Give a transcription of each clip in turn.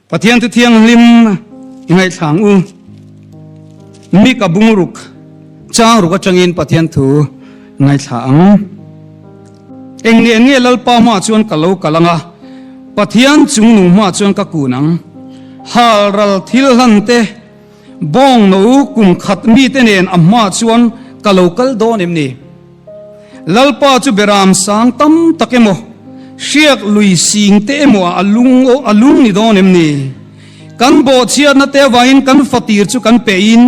Pathian thu thianghlim i ngaihthla ang u. Mika bungruk chang ruk atangin Pathian thu ngaihthla ang. Eng nen nge Lalpa hmaah chuan ka lo kal ang a, Pathian chungnung hmaah chuan ka kun ang. Halral thil hlan te, bawng no kum khat mite nen a hmaah chuan ka lo kal dawn em ni? Lalpa chu beram sang tam tak emaw, hriak lui sing te emaw ah a lung a lung ni dawn em ni? Kan bawhchhiatna te avangin kan fatir chu kan pe in,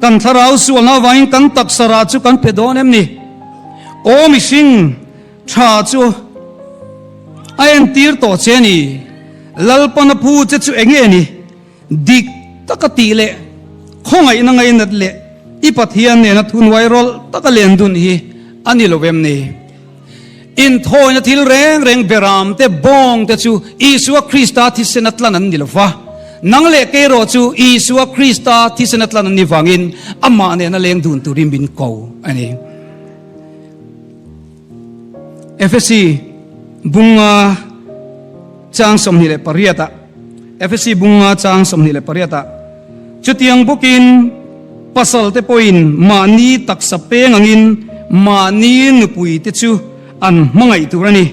kan thlarau sualna avangin kan taksa rah chu kan pe dawn em ni? Aw mihring tha chu a entir tawh che ni, Lalpana phu che chu enge ni? Dik taka tih leh khawngaihna ngainat leh i Pathian nena thunuai rawlh taka len dun hi a ni lo em ni? Inthawina thil reng reng beram te, bawng te chu Isua Krista thisen a tlan an ni lo va. Nang leh kei erawh chu Isua Krista thisen a tlan an ni vangin amah nena leng dun turin min ko a ni. Efesi bunga chang 28 ah Efesi bunga chang 28 ah chutiang bawkin pasal te pawhin mahni taksa peng angin mahni nupui te chu an hmangaih tur a ni.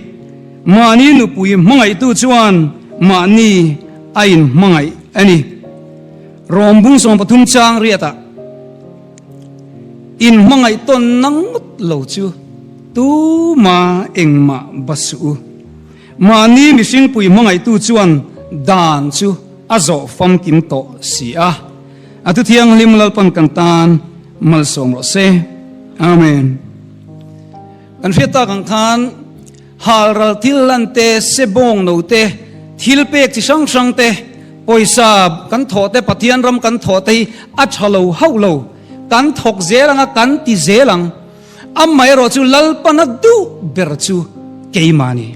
Mahni nupui hmangaihtu chuan mahni a inhmangaih a ni. Rom bung 13 chang riat ah In hmangaih tawn na ngawt lo chu tuma engmah ba suh u. Mahni mihringpui hmangaihtu chuan dan chu a zawh famkim tawh si a. A thu thianghlim Lalpan kan tan malsawm rawh se. Amen. Kan hriat tak ang khan halral thil lan te, sebawng no te, thil pek chi hrang hrang te, pawisa kan thawh te, Pathian ram kan thawh te hi a tha lo hauh lo. Kan thawk zel ang a, kan ti zel ang. Amaherawh chu Lalpana duh ber chu keimah ni.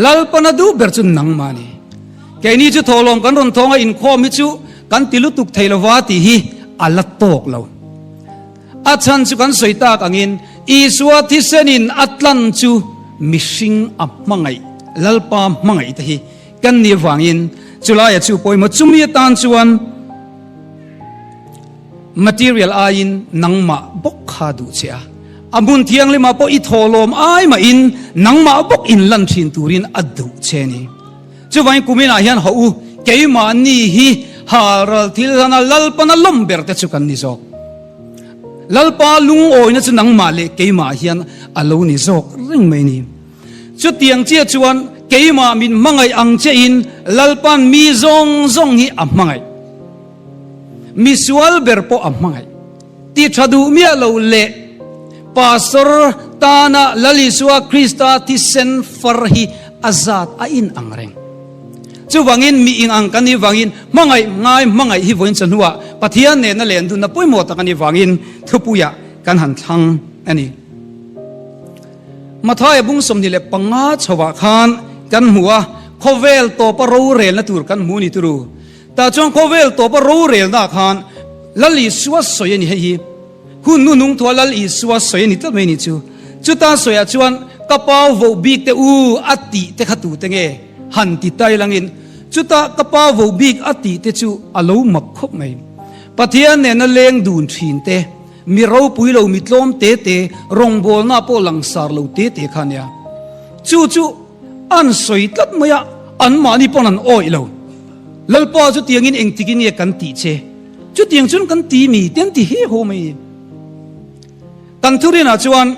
Lalpana duh ber chu nangmah ni. Keini chu thawhlawm kan rawn thawng a, inkhawm hi chu kan ti lutuk thei lova tih hi a la tawk lo. A chhan chu kan sawi tak angin Isua thisenin a tlan chu mihring a hmangaih, Lalpa hmangaih te hi kan nih avangin chulaia chu pawimawh chumi atan chuan material aiin nangmah bawk kha duh che a. A hmun thianghlimah pawh i thawhlawm ai mahin nangmah bawk inlan thin turin a duh che ni. Chuvangin kuminah hian haw u, keimahni hi halral thil hlana Lalpana lawm ber te chu kan ni zawk. Lalpa lungawina chu nangmah leh keimah hian a lo ni zawk reng mai ni. Chutiang chiah chuan keimah min hmangaih ang chiahin Lalpan mi zawng zawng hi a hmangaih. Mi sual ber pawh a hmangaih. Ti tha duh miah lo leh Pastor tana Lal Isua Krista thisen far hi a zat a in ang reng. Chuvangin mi ing ang kan nih vangin hmangaih ngai hmangaih hi vawiin chahnuah Pathian nena len dunna pawimawh tak a nih vangin thupuiah kan han thlang a ni. Mathaia bung 25 chhovah khan kan hmu a, khawvel tawpa rorelna tur kan hmu ni turu. Tah chuan khawvel tawpa rorelna ah khan Lal Isua sawi a ni hei hi. Hun nu nung thua Lal Isua sawi a ni tlat mai ni chu. Chuta sawiah chuan ka pau voh bik te u a tih te kha tute nge han ti tai langin chuta ka pa voh bik a tih te chu a lo mak khawp mai. Pathian nena leng dun thin te, mi ropui lo mi tlawm te te, rawngbawlna pawh langsar lo te te kha nia. Chu chu An sawi tlat mai a, anmahni pawn an awih lo. Lalpa chu tiangin engtikin nge kan tih che? Chutiang chuan kan ti mi te an ti he haw mai. Kan thurinah chuan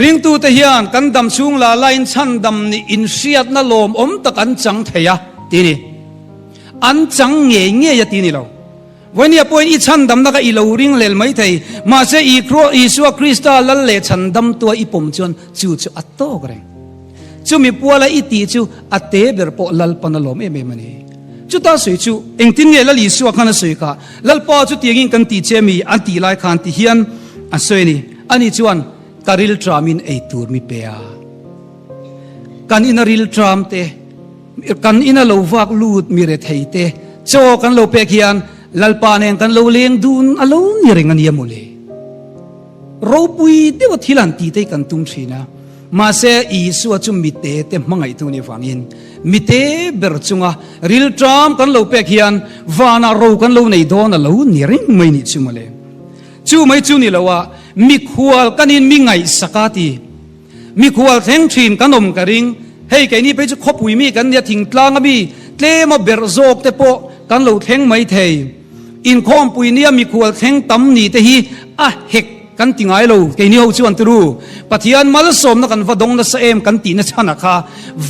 ringtute hian kan dam chhung la lain chhandam nih inhriatna lawmawm tak an chang thei a ti ni. An chang ngei ngei a ti ni lo. Vawnia pawhin i chhandamna kha i lo ring hlel mai thei, mahse Isua Krista lal leh chhandamtua i pawm chuan chu chu a tawk reng. Chumi puala i tih chu a te ber pawh Lalpan a lawm em em a ni. Chuta sawi chu engtin nge Lal Isua khan a sawi kha? Lalpa chu tiangin kan tih che mi an tih lai khan ti hian a sawi a ni. Ani chuan ka rilṭamin ei tur mi pe a. Kan ina rilṭam te. Kan ina lo vak lut mi rethei te chaw kan lo pek hian Lalpa nen kan lo leng dun a lo ni reng a nia mawle. Ropui deuha thil han tih te hi kan tum thin a, mahse Isua chu mite te hmangaihtu nih vangin Mite ber chunga rilṭam kan lo pek hian vanah ro kan lo nei dawn a lo ni reng mai nih chu mawle. Chu mai chu ni lo a, mikhual kan in mi ngaihsak a ti. Mikhual thleng thin kan awm ka ring. Hei keini phei chu khawpui mi kan nia thingtlang a mi tlema berh zawk te pawh kan lo thleng mai thei. Inkhawmpui nia mikhual thleng tam ni te hi a hek kan ti ngai lo keini ho chuan turu Pathian malsawmna kan va dawng nasa em kan tihna chhan a kha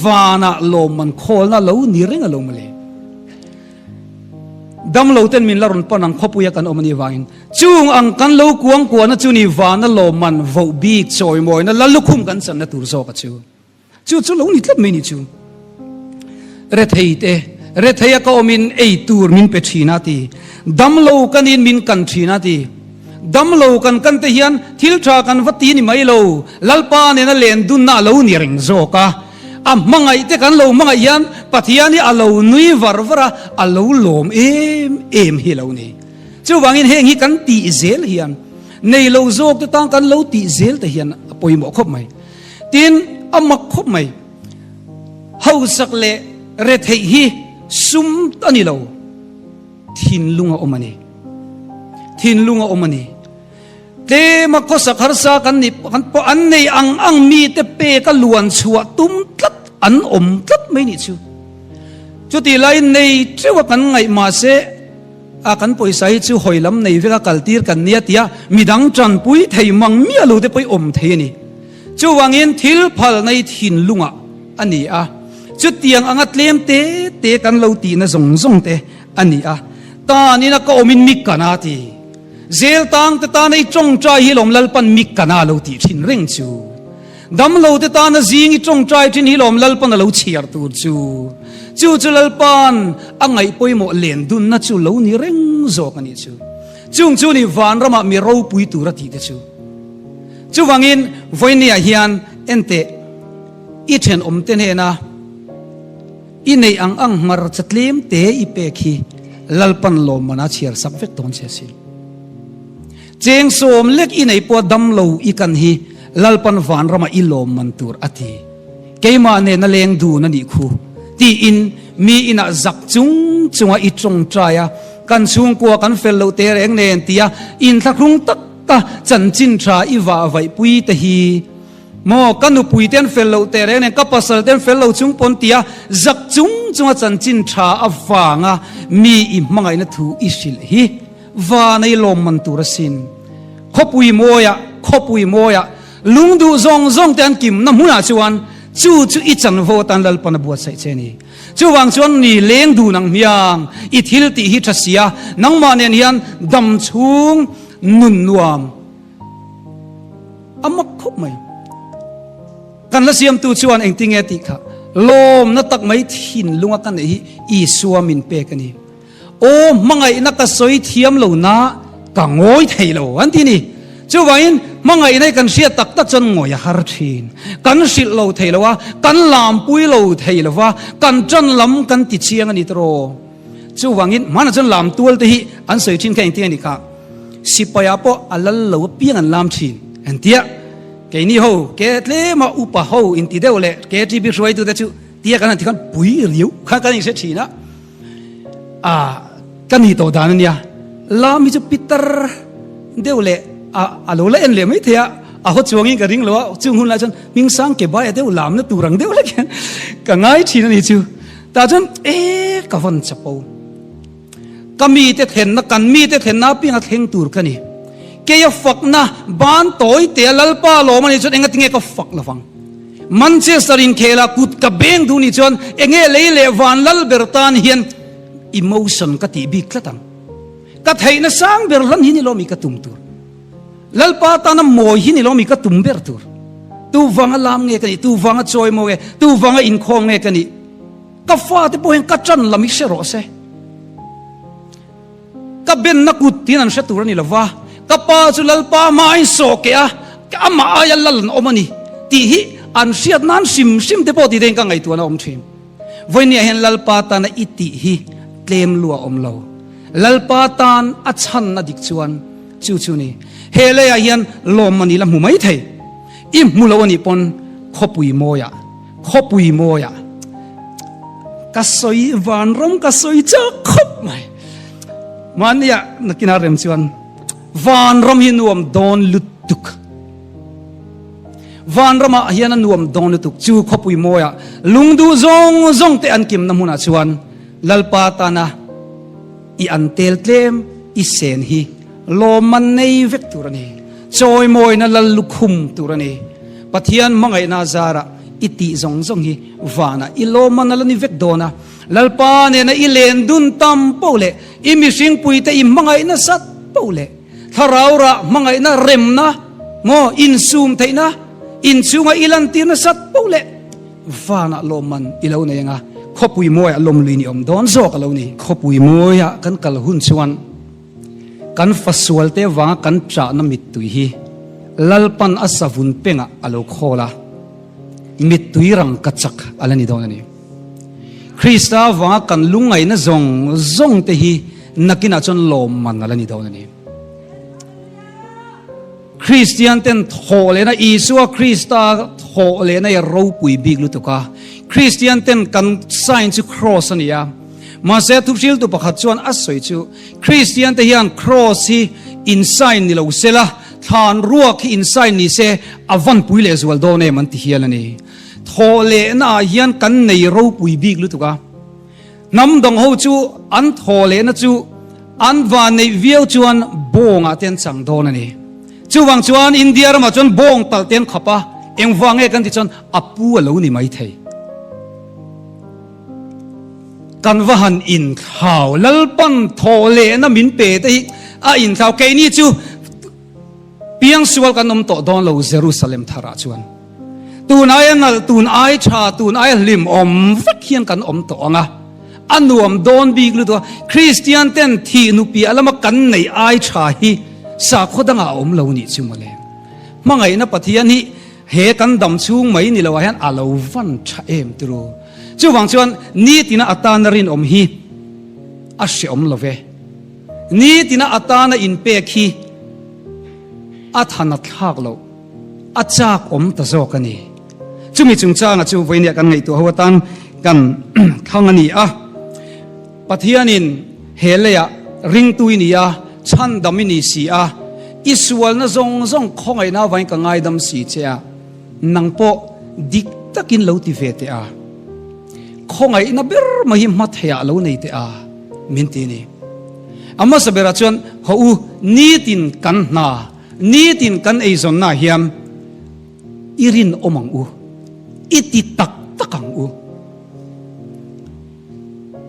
vanah lawmman khawlna lo ni reng a lo mawle. Damlo ten min la rawn pan ang khawpuia kan awm a nih vangin chung ang kan lo kuang kuahna chu ni vana lawmman voh bik chawimawina la lukhum kan channa tur zawk a chu. Chu chu lo ni tlat mai ni chu. Rethei te, rethei a ka awmin ei tur min pe thin a ti. Damlo kanin min kan thin a ti. Damlo kan kan te hian thil tha kan va ti ni mai lo, Lalpa nena len dunna a lo ni reng zawk a. A hmangaih te kan lo hmangaih hian Pathian hi a lo nui var var a, a lo lawm em em hi lo ni. Chuvangin heng hi kan tih zel hian nei lo zawk te tan kan lo tih zel te hian a pawimawh khawp mai. Tin, a mak khawp mai. Hausak leh retheih hi sum a ni lo, thinlung a awm a ni. Thinlung a awm a ni. Tlema khawsak harsa kan nih kan pawh an nei ang ang mite pek a luan chhuah tum tlat an awm tlat mai nih chu. Chutih laiin nei teuh a kan ngaih mahse a kan pawisa hi chu hawi lam nei vek a kal tir kan nia tia midang tanpui thei mang miah lo te pawh i awm thei a ni. Chuvangin thil phal nei thinlungah a ni a, chutiang anga tlem te te kan lo tihna zawng zawng te a ni a, tanina ka awmin mi kana ti. Zel tang te tana i tawngtai hi lawm Lalpan mi kana lo tih thin reng chu. Damlo te tana zing i tawngtai thin hi lawm Lalpan a lo chhiar tur chu. Chu chu Lalpan a ngaih pawimawh len dunna chu lo ni reng zawk a nih chu. Chung chu ni vanramah mi ropui tur a tih te chu. Chuvangin vawinia hian enteh i thenawm te hnena I neih ang ang hmarcha tlem te i pek hi Lalpan lawmman a chhiar sak vek dawn che asin. Cheng sawm lek i nei pawh dam lo i kan hi Lalpan vanrama i lawmman tur a ti. Keimah nena leng dun a nih khu tiin mi inah zak chung chunga i tawngtai a, kan chhungkua kan fel loh te reng nen tia inthlahrung taka chanchin tha i vahvaihpui te hi Maw, ka nupui te an fel loh teh reng nen, ka pasal te an fel lo chung pawn tia zak chung chunga chanchin tha avanga mi i hmangaihna thu i hrilh hi van ei lawmman tur asin. Khawpui mawiah, khawpui mawiah, lungduh zawng zawng te an kimna hmunah chuan chu chu i chanvo atan Lalpan a buatsaih che a ni. Chuvang chuan ni leng dun ang hmiang, i thil tih hi tha sia, nangmah nen hian dam chhung nun nuam, A mak khawp mai. Kan la siamtu chuan engtinge tih kha lawmna tak mai thinlunga ka neih hi Isua min pek a ni. Aw hmangaihna ka sawi thiam lo na ka ngawi thei lo an ti ni. Chuvangin hmangaihna hi kan hriat tak tak chuan ngawi a har thin. Kan hrilh lo thei lo a, kan lampui lo thei lo va, kan tan lam kan ti chiang a ni tawh. Chuvangin hmanah chuan lam tual te hi an sawi thin kha engtinge ni kha. Sipai ah pawh a lal lo apiang an lam thin an tia keini ho ke tlema upa ho inti deuh leh KTB hruaitu te chu tia kan han ti khan pui riau kha kan inhre thin a a ka ni tawh dan ania lam hi chu pitar deuh leh a a lo la en leh mai thei a a haw chuangin ka ring lo a chung hun lai chuan hming sang ke bai a deuh lamna tur ang deuh lek hian ka ngai thin a ni chu tah chuan e ka vawn chapo Ka mite thlenna, kan mite thlenna apianga thleng tur ka ni. Keia fakna ban tawi tea Lalpa lawm a nih chuan engatinge ka fak lovang? Manchester inkhela kut ka beng duh nih chuan enge lei leh van lal ber tan hian emotion ka tih bik tlat ang. Ka theihna sang ber hlan hi ni lo mi ka tum tur. Lalpa tana mawi hi ni lo mi ka tum ber tur. Tu vanga lam nge ka nih, tu vanga chawi maw nge, tu vanga inkhawm nge ka nih? Ka fate pawh hian ka ṭan lam hi hre rawh se. Ka benna kut tiin an hre tur a ni lo va, ka pa chu Lalpa hma a insawh keh a, amah aia lal an awm a ni tih hi an hriat nan hrim hrim te pawh tih te hian ka ngaihtuahna a awm ṭhin. Vawinia hian Lalpa tana i tih hi tlem lu a awm lo. Lalpa tan a chhanna dik chuan chu chu ni. He leiah hian lawmman i la hmu mai thei. I hmu lo a nih pawn khawpui mawiah. Khawpui mawiah. Ka sawi vanram ka sawi chak khawp mai. Mahnia nakina rem chuan vanram hi nuam dawn lutuk. Vanramah hian a nuam dawn lutuk chu khawpui mawiah lungduh zawng zawng te an kimna hmunah chuan Lalpa tana i an tel tlem i sen hi lawmman nei vek tur a ni. Chawimawina lal lukhum tur a ni. Pathian hmangaihna zarah i tih zawng zawng hi vanah i lawmman a la ni vek dawn a. Lalpa nena i len dun tam poh leh i mihringpuite i hmangaih nasat poh leh thlarau rah hmangaihna remna maw insum theihna inchhunga i lantir nasat poh leh vanah lawmman i lo nei ang a, khawpui mawiah lawmlui ni awm dawn zawk a lo ni. Khawpui mawiah kan kal hun chuan kan fasualte vanga kan ṭahna mittui hi Lalpan a savun pengah a lo khawl a, mittui rangkachak a la ni dawn a ni. Krista vanga kan lungngaihna zawng zawng te hi nakinah chuan lawmman a la ni dawn a ni. Kristian ten thawh lehna Isua Krista thawh lehna i ropui bik lutuk a. Kristian ten kan sign chu cross a ni a. Mahse thuhriltu pakhat chuan a sawi chu Kristian te hian cross hi in sign ni lo sela, thlan ruak hi in sign ni se a van pui leh zual dawn em an ti hial a ni. Thawh lehna ah hian kan nei ropui bik lutuk a. Hnam dang ho chu an thawh lehna chu an van neih viau chuan bawng ah te an chang dawn a ni. Chuvang chuan India ramah chuan bawng talh te an khap a, engvang nge kan tih chuan a pu a lo ni mai thei. Kan va han inthlau, Lalpan thawh lehna min pe te hi a inthlau. Keini chu Piangsual kan awm tawh dawn lo Jerusalem tharah chuan. Tun aia nalh, tun ai tha, tun aia hlim awm vek hian kan awm tawh ang a. A nuam dawn bik lutuk a. Kristian ten thih nupiah lama kan neih ai tha hi sakhaw dangah a awm lo nih chu mawle. Hmangaihna Pathian hi he kan dam chhung mai ni loah hian a lo van tha em turu. Chuvang chuan nitina atana rinawm hi a hreawm lo ve. Nitina atana inpek hi a than a thlak loh, a chak awm ta zawk a ni. Chumi chungchanga chu vawinia kan ngaihtuah ho atan kan thlang a ni a. Pathianin he leiah ringtu i ni a, chhandam i ni si a, i sualna zawng zawng khawngaihna avangin ka ngaidam si che a, nang pawh dik takin lo ti ve teh a. Khawngaihna ber mai hi hmatheiah lo nei teh a, min ti a ni. A hmasa berah chuan haw u, nitin kan hna, nitin kan eizawnnaah hian i rinawm ang u, i ti tak tak ang u.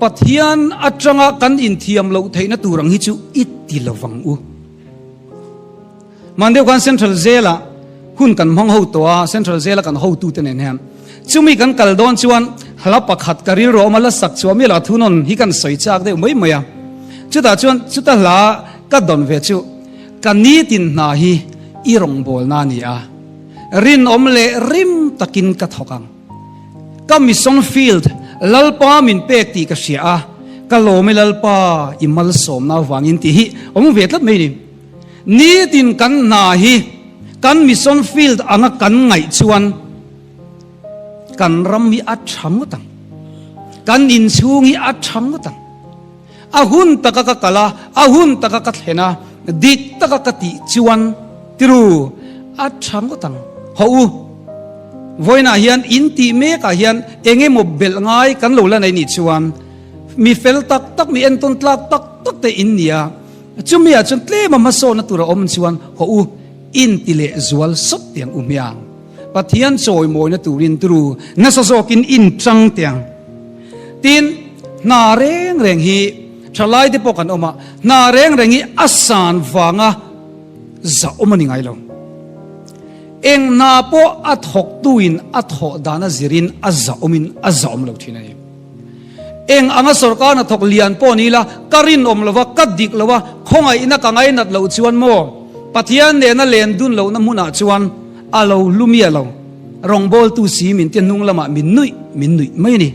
Pathian atanga kan inthiam loh theihna tur ang hi chu i ti lo vang u. Hman deuh khan Central Jail-ah hun kan hmang ho tawh a, Central Jail-a kan hotute nen hian. Chumi kan kal dawn chuan hla pakhat ka rilru a awm a, la sak chhuah miah lo a thunawn hi kan sawi chak deuh mai mai a. Chutah chuan chuta hla ka dawn ve chu ka nitin hna hi i rawngbawlna a ni a, rinawm leh rim takin ka thawk ang. Ka mission field Lalpa min pek tih ka hria a, ka lawm e Lalpa i malsawmna avangin tih hi awm ve tlat mai a ni. Nitin kan hna hi kan mission field anga kan ngaih chuan kan ram hi a tha ngawt ang. Kan inchhung hi a tha ngawt ang. A hun taka ka kal a, a hun taka ka thlen a, dik taka ka tih chuan tiru a tha ngawt ang. Hawh u, vawiinah hian in tih mekah hian eng emaw belh ngai kan lo la nei nih chuan mi fel tak tak, mi entawn tlak tak tak te in nia. Chumi ah chuan tlema hmasawnna tur a awm chuan haw u inti leh zual sawt tiang u hmiang. Pathian chawimawina turin turu nasa zawkin in chang tiang. Tin, hna reng reng hi thalai te pawh kan awm a, hna reng reng hi a san vanga zahawm a ni ngai lo. Eng hna pawh a thawktuin a thawh dan a zirin a zahawmin a zahawm lo thin a ni. Eng anga sorkar hnathawk lian pawh ni ila, ka rinawm lo va, ka dik lo a, khawngaihna ka ngainat loh chuan maw, Pathian nena len dun lohna hmunah chuan a lo hlu miah lo. Rawngbawltu si min tia hnung lamah min nuih min nuih mai a ni.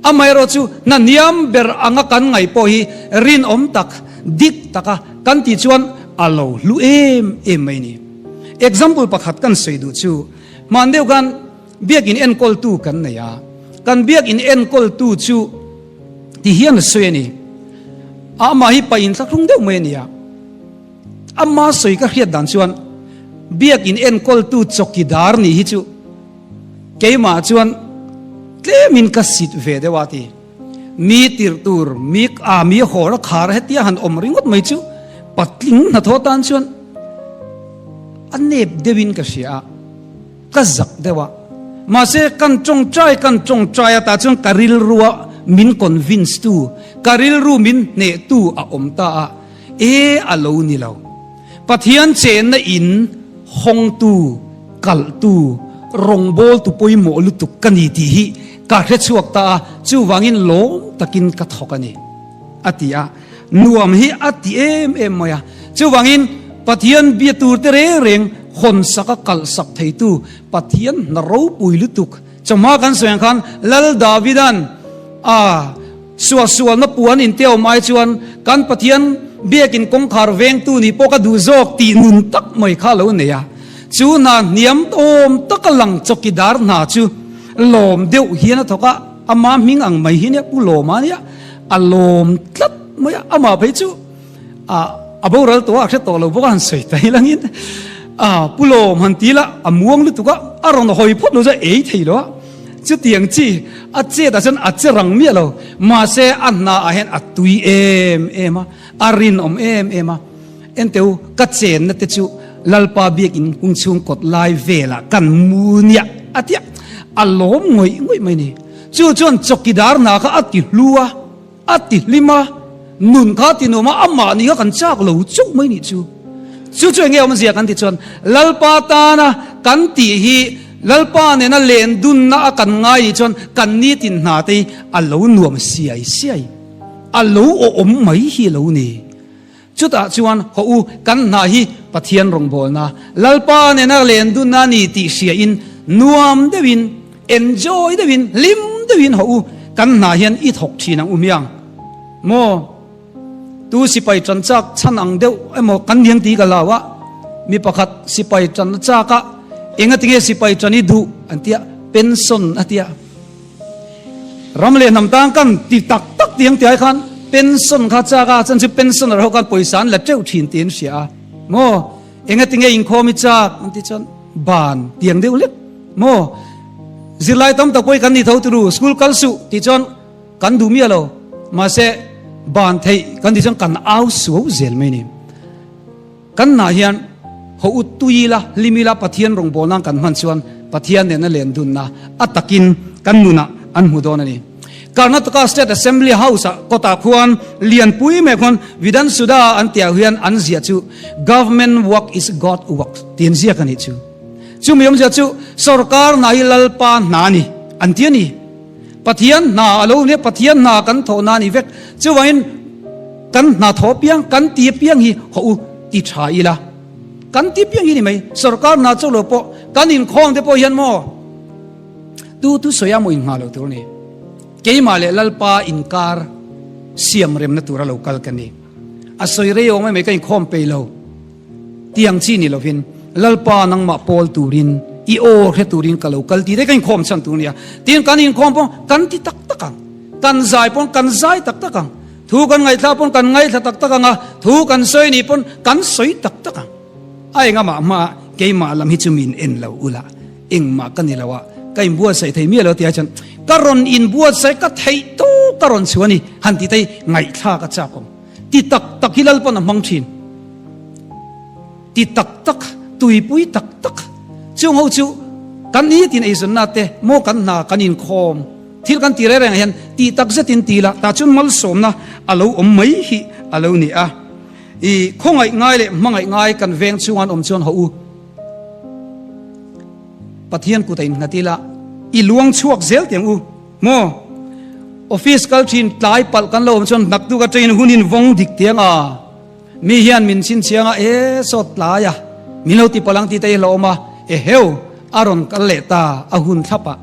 Amaherawh chu hna hniam ber anga kan ngaih pawh hi rinawm tak, dik taka kan tih chuan a lo hlu em em mai a ni. Example pakhat kan sawi duh chu, hman deuh khan, Biakin enkawltu kan nei a. Kan biakin enkawltu chu ti hian a sawi a ni. Amah hi pa inthlahrung deuh mai a ni a. Ama sawi ka hriat dan chuan biakin enkawltu chawkidar nih hi chu keimah chuan tlemin ka sit ve deuh a ti. Mi tirh tur, mi a mi haw a khar hetia han awm ringawt mai chu patling hnathawh tan chuan a nep deuhin ka hria a. Ka zak deuh a, mahse kan tawngtai kan tawngtai a tah chuan ka rilrua min convince tu, ka rilru min hneh tu a awm ta a, e a lo ni lo. Pathian chenna in hawngtu, kalhtu, rawngbawltu pawimawh lutuk ka ni tih hi ka hrechhuak ta a, chuvangin lawm takin ka thawk a ni. A ti a, nuam hi a ti em em mai a. Chuvangin Pathian bia tur te reng reng hawn sak a kalh sak theitu Pathian hna ropui lutuk. Chawhma kan sawi ang khan Lal Davidan a suahsualna puan in te awm ai chuan kan Pathian biakin kawngkhar vengtu nih pawh ka duh zawk tih nun tak mai kha a lo nei a. Chu hna hniam awm taka lang chawkidar hna chu lawm deuh hian a thawk a, ama hming ang mai hi nia Pu Lawma nia. A lawm tlat mai a, amah phei chu a a boral tawh a, a hre tawh lo bawk a han sawi ta hi langin a pu lawm han ti la a muang lutuk a, a rawn hawi phawt lo chu a ei thei lo a, chutiang chi a chet ah chuan a che rang miah lo, mahse a hna ah hian a tui em em a, a rinawm em em a, enteu ka chenna te chu Lalpa biakin hung chhung kawt lai velah kan mu nia a tia a lawm ngawih ngawih mai ni. Chu chuan chawkidar hna kha a ti hlu a, a ti hlim a, nun kha a ti nuam a, amah ni kha kan chak lo chauh mai nih chu. Chu chu enge awmzia kan ti chuan Lalpa tana kan tih hi Lalpa nena len dunna a kan ngai nih chuan kan nitin hna te hi a lo nuam siai siai, a lo awm mai hi a lo ni. Chutah chuan, Haw u, kan hna hi Pathian rawngbawlna, Lalpa nena len dunna a ni tih hriain nuam deuhin, enjoy deuhin, hlim deuhin haw u, kan hna hian i thawk thin ang u miang maw? Tu sipai tan chak chhan ang deuh emaw kan niang tih ka lau a, mi pakhat sipai tan a chak a, engatinge sipai tan i duh an tia, pension a tia. Ram leh hnam tan kan ti tak tak tiang ti ai khan pension kha chak a, chan chu pensioner ho khan pawisa an la teuh thin tih an hria a, maw enga tinge inkhawm i chak an ti chuan ban tiang deuh lek maw zirlai tam tak pawh hi kan ni tho turu school kal suh tih chuan kan duh miah lo mahse ban theih kan tih chuan kan au suau zel mai ni. Kan hnah hian haw ut tui ila, hlim ila Pathian rawngbawlna an kan hman chuan Pathian nena len dunna a takin kan nunah an hmu dawn a ni. Karnataka State Assembly House ah kawtah khuan lianpui mai khuan Vidhan Sudha an tih ah hian an ziah chu Government work is God work tih an ziak a nih chu. Chumi awmzia chu sorkar hna hi Lalpa hna a ni an ti a ni. Pathian hna a lo nia, Pathian hna kan thawhna a ni vek. Chuvangin kan hna thawh piang, kan ti piang hi haw u ti tha ila. Kan ti piang hi ni mai. Sorkar hna chauh lo pawh kan inkhawm te pawh hian maw tu tu sawi a maw inngah lo tur a ni. Keimah leh Lalpa inkar siam remna tura lo kal ka ni. A sawi rei awm mai mai ka inkhawm peih lo. Tiang chi ni lovin, Lalpa nangmah pawl turin, i aw hre turin ka lo kal ti daih ka inkhawm chhan tur nia. Tin, kan inkhawm pawh kan ti tak tak ang. Kan zai pawh kan zai tak tak ang. Thu kan ngaihthla pawh kan ngaihthla tak tak ang a, thu kan sawi nih pawh kan sawi tak tak ang. A engamah hmaah keimah lam hi chu min en lo ula, engmah ka ni lo a, ka inbuatsaih thei miah lo tihah chuan ka rawn inbuatsaih ka theih tawk ka rawn chhuah a ni han tih te hi ngaihthlak a chak awm. Ti tak tak hi Lalpan a hmang thin. Ti tak tak, tuipui tak tak. Chung ho chu kan ni tin eizawnna te maw kan hna kan inkhawm thil kan ti reng rengah hian ti tak zetin ti la tah chuan malsawmna a lo awm mai hi a lo ni a. I khawngaih ngai leh hmangaih ngai kan veng chhunga an awm chuan haw u. Pathian kut a innghat ila i luang chhuak zel tiang u. Maw? Office kal thin tlai palh kan lo awm chuan naktuk atangin hun in vawng dik tiang a, mi hian min chhinchhiang a, e sawt tlai a, min lo ti palh ang tih te hi hlauhawm a, eheu a rawn kal leh ta, a hun thlap a,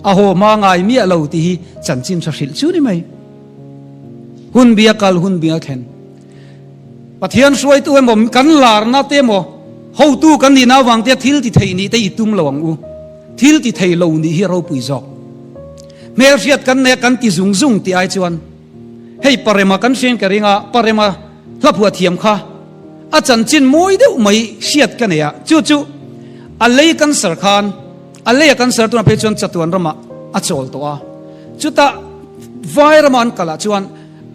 a haw hma ngai miah lo tih hi chanchin tha hrilh chu ni mai. Hun bia kal hun bia thlen. Pathian hruaitu emaw kan larna te emaw hotu kan nihna avang te thil ti thei nih te i tum lo ang u. Thil ti thei lo nih hi ropui zawk. Hmelhriat kan nei a kan ti zung zung tih ai chuan hei Parema kan hriain ka ring a, Parema hlaphuah thiam kha a chanchin mawi deuh mai hriat ka nei a, chu chu a lei cancer khan a lei a cancer tunah phei chuan chatuan ramah a chawl tawh a, chutah vai rama an kalah chuan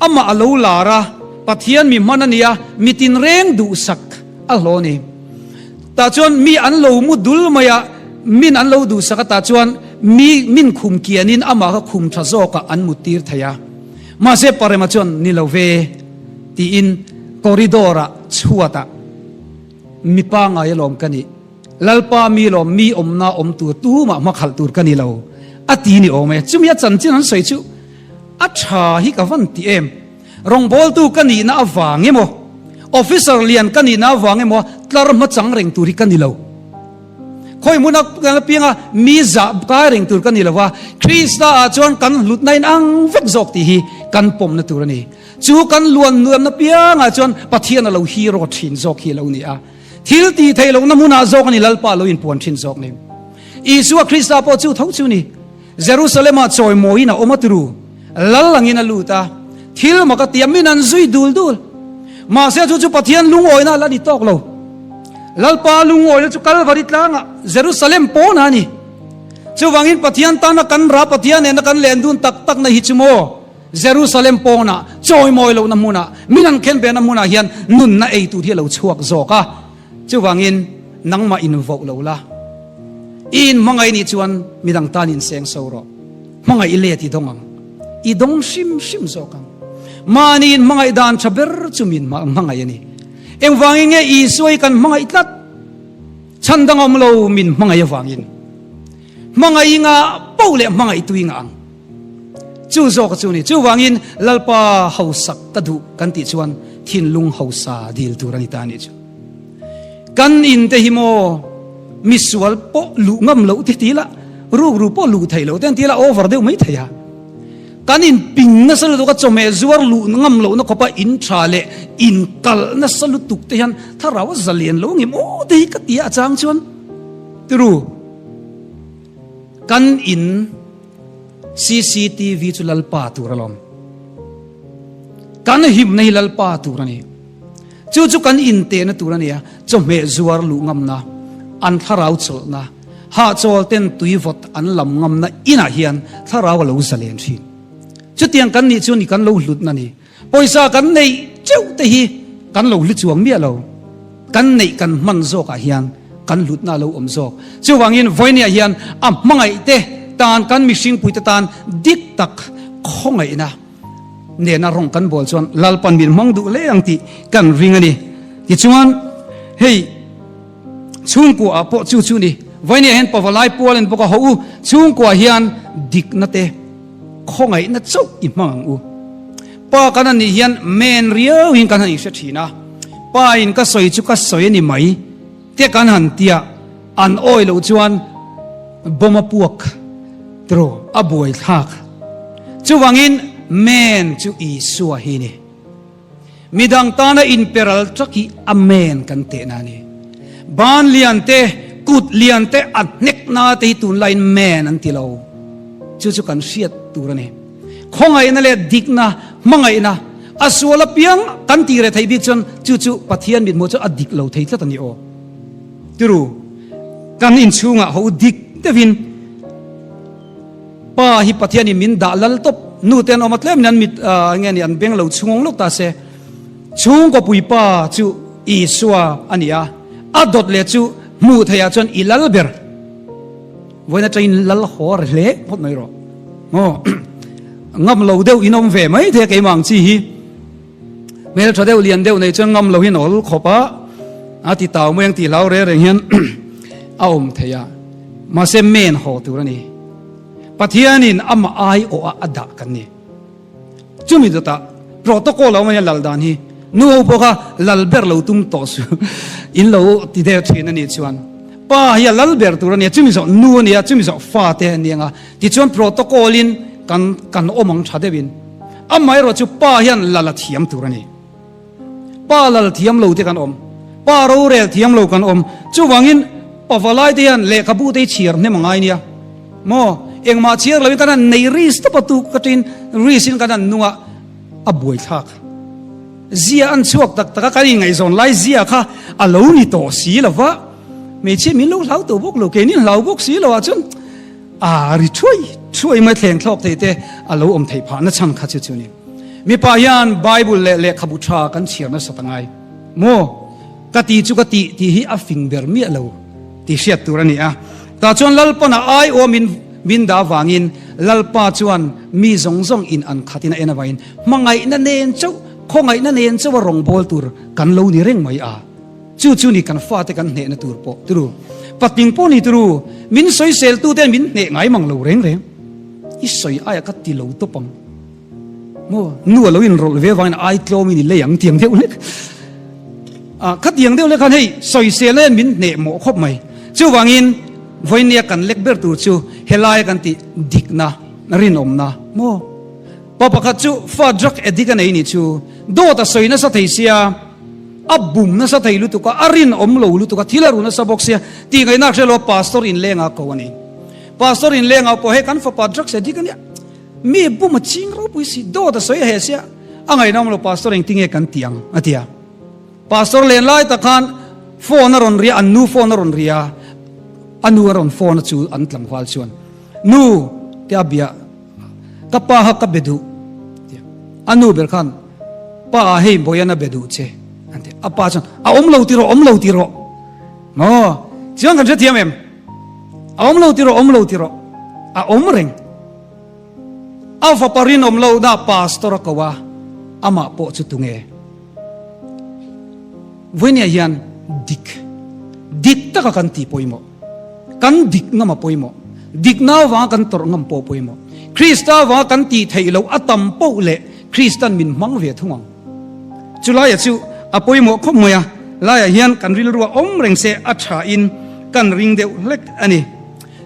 amah a lo lar a, Pathian mi hman a ni a, mi tinreng duhsak a hlawh a ni. Tah chuan mi an lo mu dul mai a, min an lo duhsak a, tah chuan mi min khum kianin amah kha khum tha zawkah an mut tir thei a. Mahse Parema chuan ni lo ve tiin corridor-ah chhuatah mi pangai alawm ka nih, Lalpa mi lawm mi awmna awm tur tumah hmakhalh tur ka ni lo a ti ni awm e. Chumi a chanchin an sawi chu a tha hi ka van ti em. Rawngbawltu ka nihna avang emaw, officer lian ka nihna avang emaw tlar hmachang reng tur hi ka ni lo. Khawi hmuna kan apianga mi zah kai reng tur ka ni lo va, Krista ah chuan kan hlutna in ang vek zawk tih hi kan pawmna tur a ni. Chu kan luan nuamna piangah chuan Pathian a lo hero thin zawk hi a lo ni a. Thil tih theih lohna hmunah zawk a ni Lalpa lo inpuan thin zawk ni. Isua Krista pawh chu tho chu ni. Jerusalem-ah chawimawiin a awm a turu, lal angin a lut a, thil mak a ti a, min an zui dul dul. Mahse chu chu Pathian lungawina a la ni tawk lo. Lalpa lungawina chu Kalvari tlangah, Jerusalem pawnah a ni. Chuvangin Pathian tana kan ra, Pathian nena kan len dun tak takna hi chu maw, Jerusalem pawnah, chawimawi lohna hmunah, min an khen behna hmunah hian nunna ei tur hi a lo chhuak zawk a. Chuvangin nangmah invoh lo la, i inhmangaih nih chuan midang tan inseng so rawh. Hmangaih i let i dawng ang, i dawng hrim hrim zawk ang. Mahni inhmangaih dan tha ber chu min hmangaih a ni. Engvangin nge Isua hi kan hmangaih tlat? Chhan dang awm lo min hmangaih avangin. Hmangaih i ngah poh leh hmangaihtu i ngah ang. Chu zawk chu ni. Chuvangin Lalpa hausak ka duh kan tih chuan thinlung hausa dil tur a ni ta a nih chu. Kan in te hi maw misual pawh luh ngam loh te ti la, rukru pawh luh theih loh te an ti la over deuh mai thei a. Kan in ping nasa lutuk a chawhmeh zuar luh ngam lohna khawpa in tha leh in kalh nasa lutuk te hian thlarau a zalian lo ngem aw te hi ka ti a a chang chuan tiru kan in Cctv chu Lalpa tur alawm. Kan himna hi Lalpa tur a ni. Chu chu kan intehna tur a ni a, chawhmeh zuar luh ngamna, an thlarau chawlhna, hahchawl ten tui vawt an lam ngamna inah hian thlarau a lo zalen thin. Chutiang kan nih chu ni kan lo hlutna ni. Pawisa kan neih teuh te hi kan lo hlu chuang miah lo. Kan neih kan hman zawkah hian kan hlutna a lo awm zawk. Chuvangin vawinia hian a hmangaih te tan kan mihringpui te tan dik tak khawngaihna nena rawng kan bawl chuan Lalpan min hmang duh hle ang tih kan ring a ni. Tichuan hei chhungkua ah pawh chu chu ni. Vawinia hian pavalai pual an bawk a, haw u chhungkua hian dikna te Khawngaihna chauh i hmang ang u. Pa kan han nih hian men riau in kan han inhre thin a, Pa in ka sawi chu ka sawi a ni mai te kan han tia, an awi loh chuan bomb a puak tiraw a buai thlak. Chuvangin men chu Isua hi ni. Midang tana inperal tak hi Amen kan tehna a ni. Ban lian te, kut lian te, a hnekna te hi tunlaiin man an ti lo. Chu chu kan hriat tur a ni. Khawngaihna leh dikna, hmangaihna, a sual apiang kan tih reh theih bik chuan chu chu Pathian mithmuh chu a dik lo thei tlat a ni aw. Tiru, kan inchhungah ho dik deuhin Pa hi Pathianin min dah lal tawp, nu te an awm a tlemin an mit nge ni an beng lo chhungawng lawk ta se. Chhungkaw puipa chu Isua a ni a, a dawt leh chu hmuh theihah chuan i lal ber. Vawiin atangin lal haw a ri hle phawt mai rawh. Maw ngam lo deuh in awm ve mai thei a keimah ang chi hi. Hmel tha deuh lian deuh nei chuan ngam lo hi an awl khawp a, a ti tau mai ang tih hlau reng reng hian a awm thei a. Mahse men haw tur a ni. Pathianin amah ai awh a a dah kan ni. Chumi dawtah protocol a awm a nia lal dan hi. Nu ho pawh kha lal ber lo tum tawh su in lo ti deuh thin a nih chuan pa hi a lal ber tur a nia, chumi zawh nu a nia, chumi zawh fa te a ni ang a. Tichuan protocol in kan kan awm ang tha deuhin. Amaherawh chu pa hian lal a thiam tur a ni. Pa lal thiam lo te kan awm, pa rorel thiam lo kan awm. Chuvangin pavalai te hian lehkhabu te hi chhiar hnem a ngai nia. Maw? Engmah chhiar loin kan han nei risk tawp a tu ka ṭin risk in kan han nung a, a buaithlak. Zia an chhuak tak tak a, kan inngaihzawn lai zia kha a lo ni tawh si lo va, hmeichhia min lo hlau tawh bawk lo, keini hlau bawk si lo ah chuan a ri thuai thuai mai thleng thlawk thei te a lo awm theih phah na chhan kha chu chu ni. Mipa hian Bible leh lehkhabu tha kan chhiar nasat a ngai maw? Ka ti chu ka tih tih hi a fing ber miah lo tih hriat tur a ni a. Tah chuan Lalpan a aiawh min min dah avangin Lalpa chuan mi zawng zawng in an khatin a en avangin hmangaihna nen chauh, khawngaihna nen chauh a rawngbâwl tur kan lo ni reng mai a. Chu chu ni kan fate kan hnehna tur pawh turu. Patling pawh ni turu, min sawiseltuten min hneh ngai mang lo reng reng. I sawi aia ka ti lo tawp ang. Maw, nu a lo inrawlh ve avangin ai tlawmin i lei ang tiang deuh hlek. Ah, khatiang deuh hlek khan hei sawisel hian min hneh mawh khawp mai. Chuvangin vawinia kan lek ber tur chu helaia kan tih dikna, rinawmna maw. Pa pakhat chu fa drug addict a nei nih chu dawt a sawi nasa thei sia, a bum nasa thei lutuk a, a rinawm lo lutuk a, thil a ru nasa bawk sia tih ngaihna hre lo a pastor inleng a ko a ni. Pastor inleng ah pawh hei kan fapa drugs addict a nia. Mi bum a ching ropui si, dawt a sawi a heh sia, a ngaihnawm lo pastor engtinge kan ti ang a ti a. Pastor len lai tak khan phone a rawn ria, an nu phone a rawn ria, a nu a rawn phone a chu an tlangval chuan nu te a bia ka pa kha ka be duh a nu ber khan pa ah hei Boyan a be duh che an ti a pa chuan a awm lo ti rawh awm lo ti rawh maw chuan kan hrethiam em a awm lo ti rawh awm lo ti rawh a awm reng. A fapa rinawm lohna pastor a ko a, amah pawh chu tunge? Vawinia hian dik, dik taka kan tih pawimawh, kan dik ngam a pawimawh, dikna avanga kan tawrh ngam pawh a pawimawh. Krista avanga kan tih theih loh a tam poh leh Kristan min hmang ve thung ang. Chulaia chu a pawimawh khawp mai a, laiah hian kan rilrua awm reng se a thain kan ring deuh hlek a ni.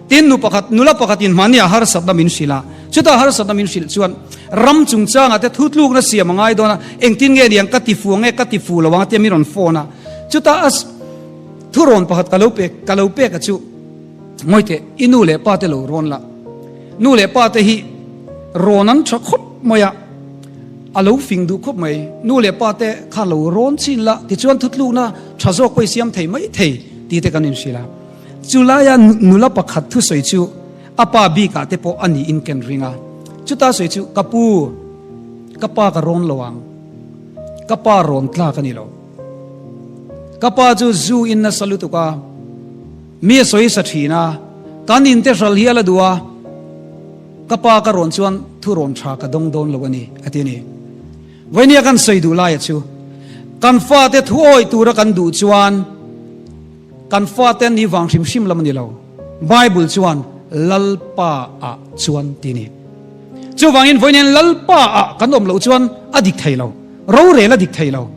Tin, nu pakhat, nula pakhatin hmahnia harsatna min hrilh a, chuta harsatna min hrilh chuan ram chungchangah te thutlukna siam a ngai dawn a, engtin nge niang ka ti fu ang nge ka ti fu lo ang tia min rawn phone a, chuta a thurawn pakhat ka lo pek ka lo pek a chu, Ngawi teh, i nu leh pa te lo rawn la, nu leh pa te hi rawn an tha khawp mai a, a lo fing duh khawp mai, nu leh pa te kha lo rawn chin la, tichuan thutlukna tha zawk pawh i siam thei mai thei tih te kan inhrilh a. Chu laia nula pakhat thusawi chu a pa bikah te pawh a niin ken ring a. Chuta sawi chu, Ka pu, ka pa ka rawn lo ang. Ka pa rawn tlak a ni lo. Ka pa chu zu in nasa lutuk a, mi a sawi sa thin a, kan inte hral hial a duh a, ka pa ka rawn chuan thu rawn tha ka dawng dawn lo a ni, a ti a ni. Vawinia kan sawi duh laia chu, kan fate thu awih tura kan duh chuan, Kan fate an nih vang hrim hrim lam a ni lo. Bible chuan Lalpa ah chuan ti ni. Chuvangin vawiin Lalpa ah kan awm loh chuan a dik thei lo. Rorel a dik thei lo.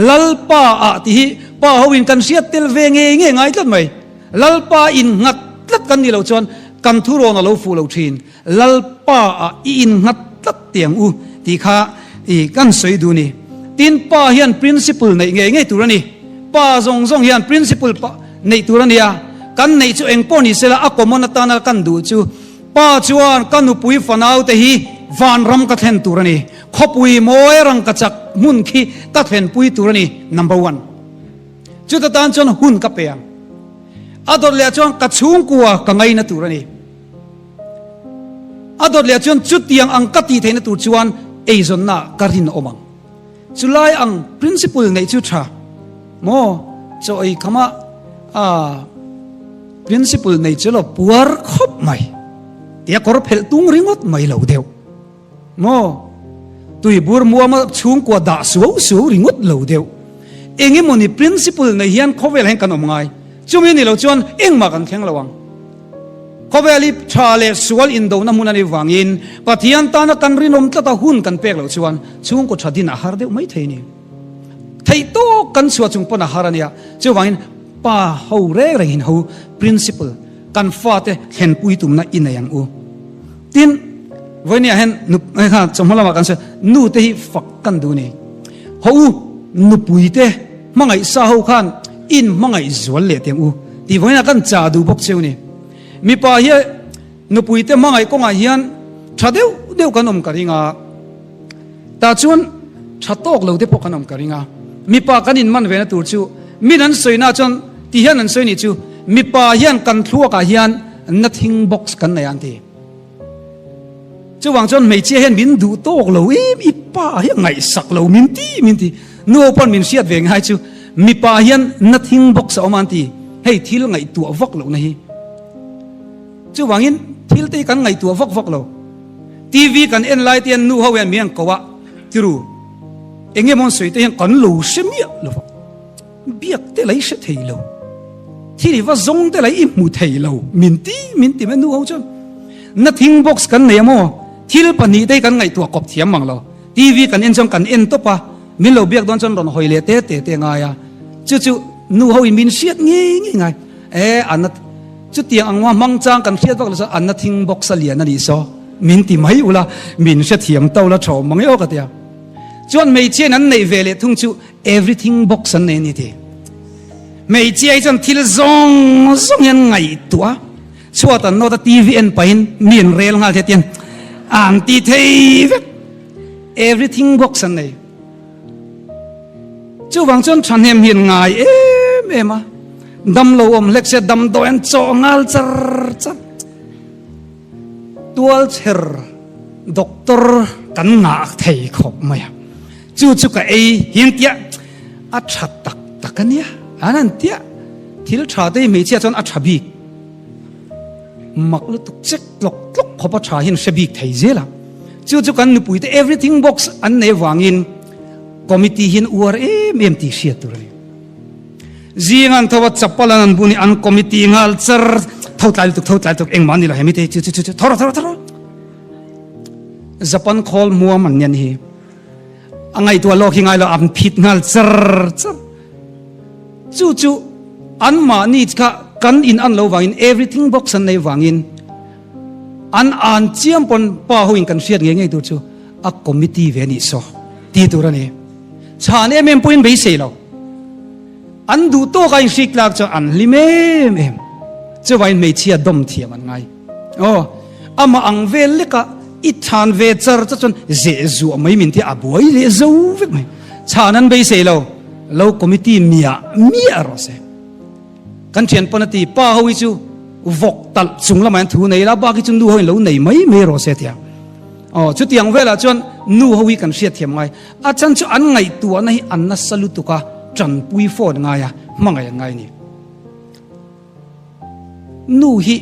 Lalpa ah tih hi pa ho in kan hriat tel ve ngei ngei ngai tlat mai. Lalpa in nghat tlat kan nih loh chuan kan thurawn a lo fuh lo thin. Lalpa ah i innghat tlat tiang u tih kha i kan sawi duh ni. Tin, pa hian principle neih ngei ngei tur a ni. Pa zawng zawng hian principle pa neih tur a nia. Kan neih chu eng pawh ni sela a common atana kan duh chu pa chuan ka nupui fanau te hi vanram ka thlen tur a ni. Khawpui mawi rangkachak hmun khi ka thlenpui tur a ni, number one. Chuta tan chuan hun ka pe ang. A dawt leh ah chuan ka chhungkua ka ngaina tur a ni. A dawt leh chuan chutiang ang ka tih theihna tur chuan eizawnna ka rinawm ang. Chulai ang principle neih chu tha maw? Chaw ei khama a principle nei chu lo puar khawp mai tia kawr phelh tung ringawt mai lo deuh. Maw? Tuibur muama chhungkua dah suau suau ringawt lo deuh. Eng emawni principle nei hian khawvel hian kan awm ngai. Chumi ni lo chuan engmah kan thleng lo ang. Khawvel hi tha leh sual indona hmun a nih vangin Pathian tana kan rinawm tlata hun kan pek loh chuan chhungkaw tha din a har deuh mai thei a ni. Theih tawk kan chhuah chung pawn a har a nia. Chuvangin pa ho reng rengin ho principle kan fate thlenpui tumna i nei ang u. Tin, vawinia hian nu kha chawhma lamah kan sawi nu te hi fak kan duh ni. Ho u, nupui te hmangaih sa ho khan in hmangaih zual leh teng u tih vawinia kan cha duh bawk cheu ni. Mipa hi. Nupuite hmangaih kawngah hian tha deuh deuh kan awm ka ring a, tah chuan tha tawk lo te pawh kan awm ka ring a. Mipa kan inman ve na tur chu min an sawi na chuan ti hian an sawi nih chu mipa hian kan thluakah hian nothing box kan nei a an ti. Chuvang chuan hmeichhia hian min duh tawk lo em i pa hi a ngaihsak lo min ti min ti. Nu ho pawn min hriat ve ngai chu mipa hian nothing box a awm a an ti. Hei thil ngaihtuah vak lohna hi. Chuvangin thil te hi kan ngaihtuah vak vak lo. TV kan en lai te hian nu ho hian min an ko a, tiru eng nge maw an sawi te hian kan lo hre miah lo va, biak te la i hre thei lo, thil i va zawng te la i hmu thei lo min ti min ti mai nu ho chuan. Nothing box kan nei a maw, thil pahnih te hi kan ngaihtuah kawp thiam mang lo. TV kan en chuan kan en tawp a, min lo biak dawn chuan rawn hawi leh te te te ngai a, chu chu nu ho in min hriat ngei ngei ngai. E a na. Chutiang ang hma hmang chang kan hriat vak lo chuan an na thing box a lian a nih saw min ti mai ula, min hrethiam to la thaw mang emaw ka ti a. Chuan hmeichhiain an neih ve leh thung chu everything box an nei a ni ti. Hmeichhia hi chuan thil zawng zawng hi an ngaihtuah a, chhuat an nawt a TV en pahin mi an rel nghal thei tiang an ti thei vek. Everything box an nei. Chuvang chuan thahnem hi an ngai em em a, damlo awm hlek se damdawi an chawh nghal char char. Tualchher doctor kan ngah thei khawp mai a, chu chu ka ei hian tia a tha tak tak a nia, an han tia thil tha te hi hmeichhia chuan a tha bik. Mak lutuk chek tlawk tlawk khawp a tha hian hre bik thei zel a, chu chu kan nupui te everything box an nei vangin committee hian uar em em tih hriat tur a ni. Zing an tho a chapal an an bun i an committee nghal char tho tlai lutuk tho tlai lutuk engmah ni lo hemi te chu chu chu chu thawr thawr thawr Japan khawl muam an nian hi a ngaihtuah lawk hi ngai lo an phit nghal char char. Chu chu anmahni kha kan in an lo vangin everything box an nei vangin an an chiam pawn pa ho in kan hriat ngei ngei tur chu a committee ve anih saw ti tur a ni. Chhan em em pawhin beisei lo. An duh tawk a inhrik tlak chuan an hlim em em. Chuvangin hmeichhia dawm thiam an ngai. Aw, amah ang vel leka i chhan ve char char chuan zeh zuah mai min tia a buai leh zo vek mai. Chhan an beisei lo, lo committee miah miah rawh se. Kan thian pawn a ti, pa ho hi chu vawk talh chung lamah hian thu nei la, bak hi chu nu ho in lo nei mai mai rawh se tia. Aw, chutiang velah chuan nu ho hi kan hriatthiam ngai. A chan chu an ngaihtuahna hi an nasa lutuk a, tanpui phone ngai a, hmangaih an ngai a ni. Nu hi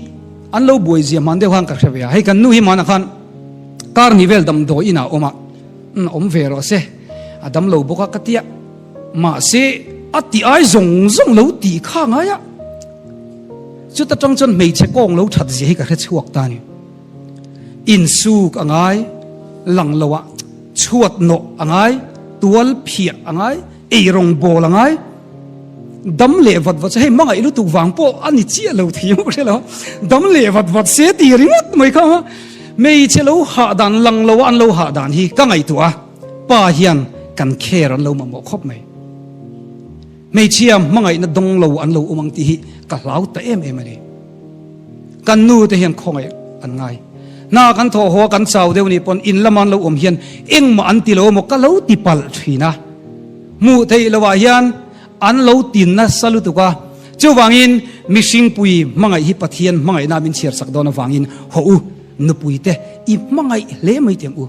an lo buai zia hman deuh khan ka hre ve a, hei kan nu hi hmanah khan kar ni vel damdawi inah a awm a, awm ve rawh se, a dam lo bawk a ka tia, mahse a ti ai zawng zawng lo tih kha ngai a, chuta tang chuan hmeichhe kawng lo that zia hi ka hre chhuak ta a ni. Insuk a ngai, lang lo ah chhuat nawh a ngai, tual phiah a ngai, eirawng bawl a ngai, dam leh vat vat se, hei hmangaih lutuk vang pawh a ni chiah lo thei ang hre lo, dam leh vat vat se ti ringawt mai kha hmeichhe lo hah dan lang lo a an lo hah dan hi ka ngaihtuah a, pa hian kan care an lo mamawh khawp mai. Hmeichhia hmangaihna dawng lo an lo awm ang tih hi ka hlau ta em em a ni. Kan nu te hian khawngaih an ngai. Hna kan thawh haw a kan chau deuh nih pawn in lama an lo awm hian engmah an ti lo emaw ka lo ti palh thin a. Hmuh theih loh ah hian an lo ti nasa lutuk a. Chuvangin mihringpui hmangaih hi Pathian hmangaihna min chhiar sak dawn avangin haw u, nupui te i hmangaih hle mai teh ang u.